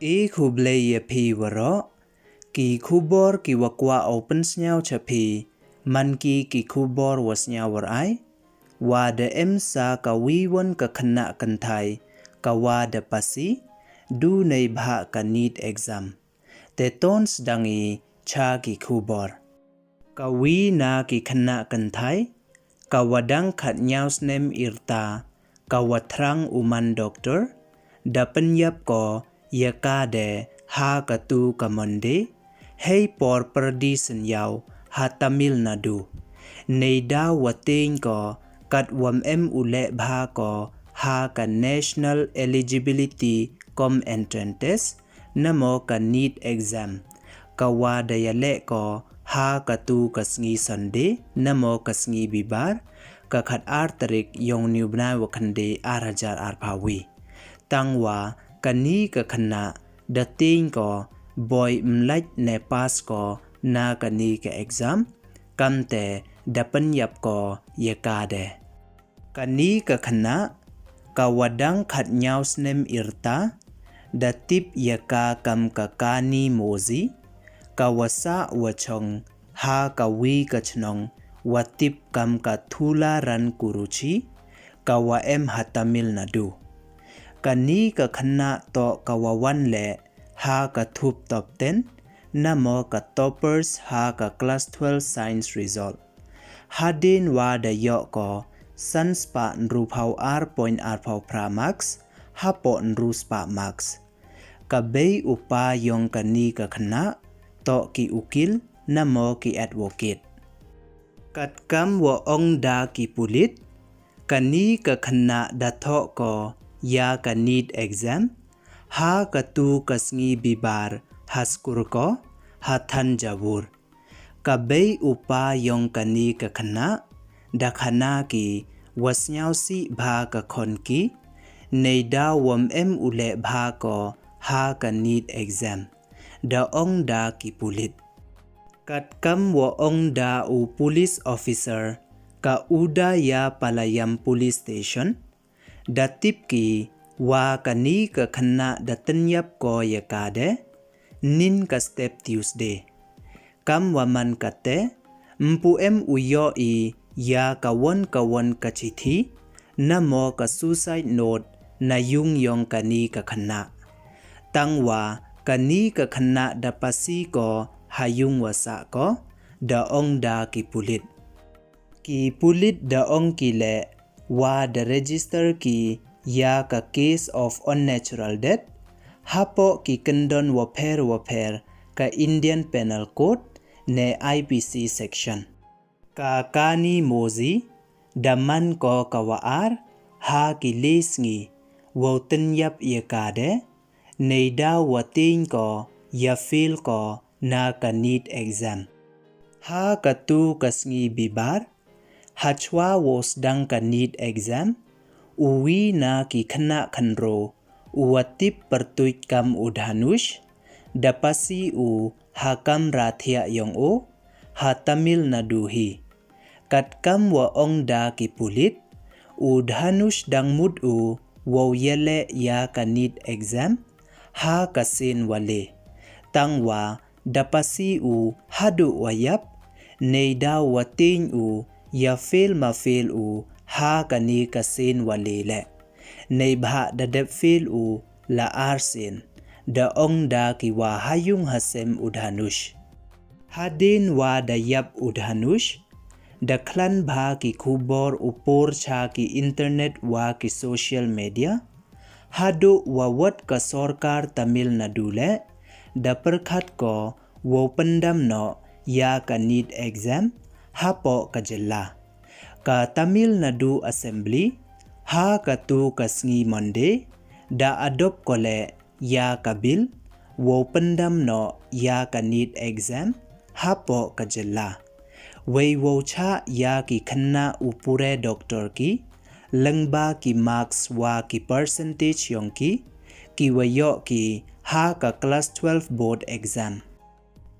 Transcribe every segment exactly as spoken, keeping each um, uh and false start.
E khublei ya phi waroh, ki khubor ki wa kwah u pynsniaw cha phi, man ki ki khubor wa sniaw war ai, wa da em sa ka wi wan ka khynnah kynthai, ka wa da pasi, du neibhah ka NEET exam. Te ton sdang i cha ki khubor. Ka wi na ki khynnah kynthai, ka wa dang khatñiaw snem i rta, ka wa thrang u man doktor, da pynyap ko ya ka de ha katu ka Monday, hei por pyrdi synñiaw ha Tamil Nadu. Neidaw wa tieng ko kat wam em u leh bha ko ha ka National Eligibility cum Entrance Test, namo ka NEET exam, ka wa da ya leh ko ha katu ka sngi Sunday, namo ka sngi Bibar, ka khat ar tarik yong u bnai wa khyndai ar hajar arphaw wi. Tang wa kani ka khynnah da tieng ko boi mlait ne pass ko na kani ka exam, kamte da pynyap ko ya ka de. Kani ka khynnah, ka wa dang khatñiaw snem i rta, da tip ya ka kam ka Kani Mozi, ka wa sah wa chong ha ka wi ka chnong wa tip kam ka Thularan Kuruchi, ka wa em ha Tamil Nadu. Kani ka khynnah toh ka wa wan leh ha ka thup top ten, namo ka toppers ha ka class twelve science result. Hadien wa da yoh ko san spah ynru phaw ar point ar phaw phra marks, hapoh ynru spah marks. Ka bei u pa yong kani ka khynnah, toh ki ukil, namo ki advocate. Katkam wa ong da ki pulit, kani ka khynnah da thoh ko ya ka NEET exam ha katu ka sngi Bibar ha skur ko ha Thanjavur. Ka bei u pa yong kani ka khynnah da khana ki wa sniawsih bha ka khon ki, neidaw wam em u leh bha ko ha ka NEET exam, da ong da ki pulit. Katkam wa ong da u police officer ka Udayapalayam Police Station, da tip ki wa kani ka khynnah da tynyap ko ya ka de nin ka step Tuesday. Kam wa man kate, mpu em u yoh i ya ka wan ka wan ka chithi, namo ka suicide note na yung yong kani ka khynnah. Tang wa kani ka khynnah da pasi ko ha yung wa sah ko, da ong da ki pulit. Ki pulit da ong ki leh wa da register ki ya ka case of unnatural death hapoh ki kyndon wapher wapher ka Indian Penal Code ne I P C section. Ka Kani Mozi da man ko ka wa ar ha ki le sngi wow tynyap ya ka de, neidaw wa tieng ko ya fail ko na ka NEET exam. Ha katu ka sngi Bibar, hachwa wow sdang ka NEET exam, u wi na ki khynnah khynraw, u wa tip pyrtuit kam u Dhanush, da pasi u ha kamra thiah yong o ha Tamil Nadu hi. Katkam wa ong da ki pulit, u Dhanush dang mut u wow yaleh ya ka NEET exam ha ka sien wa le. Tang wa da pasi u haduh wa yap, neidaw wa tieng u ya fail ma fail u ha kani ka sien wa le leh. Neibhah da dep fail u la ar sien, da ong da ki wa ha yung ha sem u Dhanush. Hadien wa da yap u Dhanush, da khlan bha ki khubor u por cha ki internet wa ki social media, haduh wa wat ka sorkar Tamil Nadu leh da pyrkhat ko wow pyndam noh ya ka NEET exam hapoh ka jylla. Ka Tamil Nadu Assembly ha katu ka sngi Monday da adopt ko leh ya ka bill wow pyndam noh ya ka NEET exam hapoh ka jylla. Wei wow chah ya ki khynnah u pure doktor ki lyngba ki marks wa ki percentage yong ki, ki wa yoh ki ha ka class twelve board exam.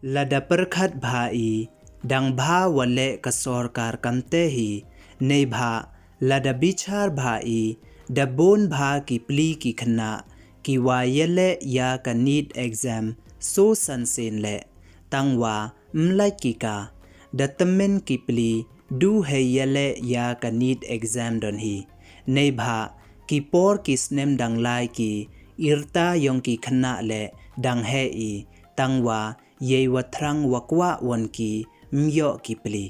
Lada pyrkhat bha i, dang bha wa leh ka sorkar kamte hi, neibhah lada bichar bha i, da bun bha ki pli ki khynnah Iwa yaleh ya ka NEET exam so san sien leh, tangwa mlait ki ka da tymmen ki pli du hei yaleh ya ka NEET exam don hi. Neibhah ki por ki snem dang lai ki, i rta yong ki khynnah leh dang heh i, tangwa yei wa thrang wa kwah won ki, ym yoh ki pli.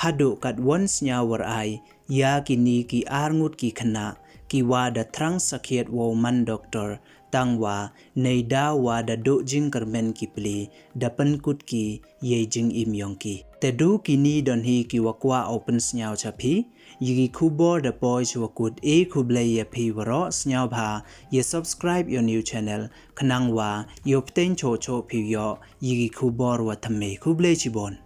Haduh katwon sñiaw war ai ya kini ki arngut ki khynnah kiwa da thrang sakhiat wow man doctor, tangwa neidaw wa da duh jingkyrmen ki pli, da pynkut ki yei jingim yong ki. Te du kini don hi kiwa kwah o pynsñiaw cha phi. Ya ki khubor da poi chwa kut e. Khublei ya phi waroh, sñiawbha ya subscribe ya u new channel, khnang wa yow pteiñ choh choh phi u yoh ya ki khubor wa thymme. Khublei chibun.